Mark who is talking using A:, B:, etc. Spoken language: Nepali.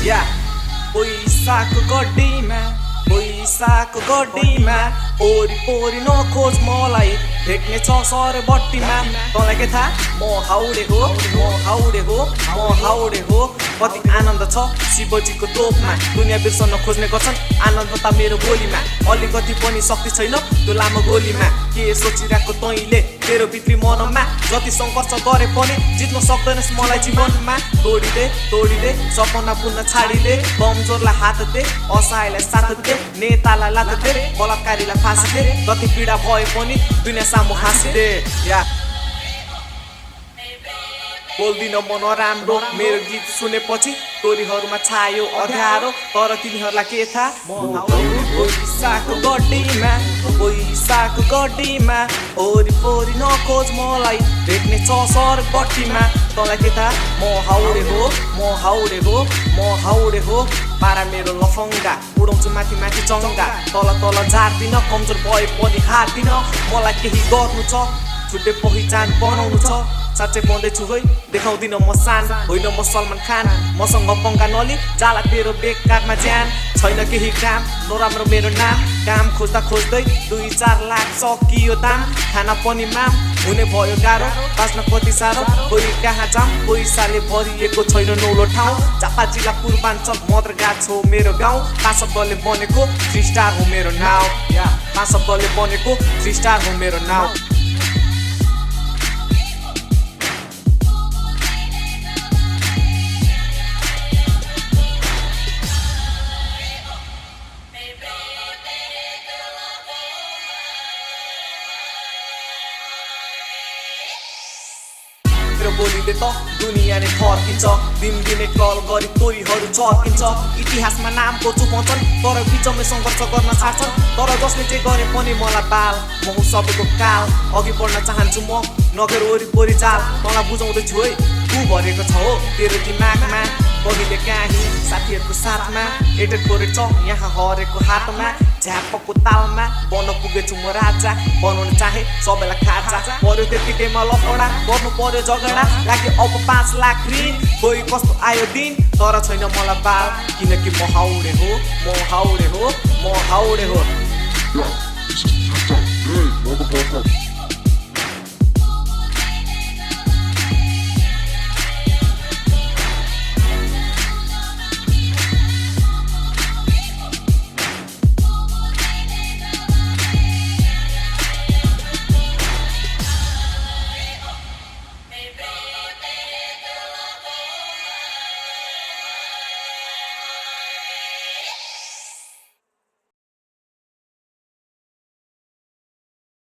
A: या पैसाको गड्डीमा पैसाको गड्डीमा ओरिपोरि नखोज मलाई भेट्ने छ सरबट्टीमा तँलाई के थाहा म हाउडे हो कति आनन्द छ शिवजीको तोपमा दुनियाँ बिर्सन खोज्ने गर्छन् आनन्द त मेरो बोलीमा अलिकति पनि शक्ति छैन त्यो लामो गोलीमा के सोचिरहेको तैँले तेरो भित्री मनमा जति सङ्घर्ष गरे पनि जित्न सक्दैनस् मलाई जीवनमा तोडिदे सपना पुन्न छाडिदे कमजोरलाई हात दे असहायलाई साथ दे नेतालाई लात दे बलात्कारीलाई फाँसी दे जति पीडा भए पनि दुनियाँ सामु हाँसिदे या बोल्दिन म नराम्रो मेरो गीत सुनेपछि तोरीहरूमा छायो अँध्यारो तर तिनीहरूलाई के थाहा पैसाको गड्डीमा ओरिपोरि नखोज मलाई भेट्ने छ सरबट्टीमा तँलाई के थाहा म हाउडे हो पारा मेरो लफङ्गा उडाउँछु माथि चङ्गा तल झार्दिन कमजोर भए पनि हार्दिन मलाई केही गर्नु छ छुट्टै पहिचान बनाउनु छ साँच्चै भन्दैछु है देखाउँदिन म सान होइन म सलमान खान मसँग पङ्का नलि जाला तेरो बेकारमा ज्यान छैन केही काम नराम्रो मेरो नाम काम खोज्दै 2-4 लाख सकियो दाम खाना पनि माम हुने भयो गाह्रो बाँच्न कति साह्रो कोही कहाँ जाम पैसाले भरिएको छैन नौलो ठाउँ झापा जिल्ला पूर्वाञ्चल मद्रगाछ हो मेरो गाउँ 5 शब्दले बनेको 3 स्टार हो मेरो नाउँ 5 शब्दले बनेको 3 स्टार हो मेरो नाउँ बोलीले त दुनियाँ नै फर्किन्छ दिनदिनै कल गरी तोरीहरू चर्किन्छ इतिहासमा नाम छुपाउँछन् तर बिचमै सङ्घर्ष गर्न छाड्छन् तर जसले जे गरे पनि मलाई बाल म हुँ सबैको काल अघि बढ्न चाहन्छु म नगर वरिपरि जाल तँलाई बुझाउँदैछु है तू भरेको छ हो तेरो दिमागमा पहिले काहीँ साथीहरूको साथमा एटेड गरेछ यहाँ हरेको हातमा झ्यापको तालमा बन्न पुगेछु म राजा बनाउन चाहे सबैलाई खाजा पर्यो त्यतिकैमा लफडा गर्नु पर्यो झगडा लागि अब 5 लाख ऋण कोही कस्तो आयो दिन तर छैन मलाई बाल किनकि म हाउडे हो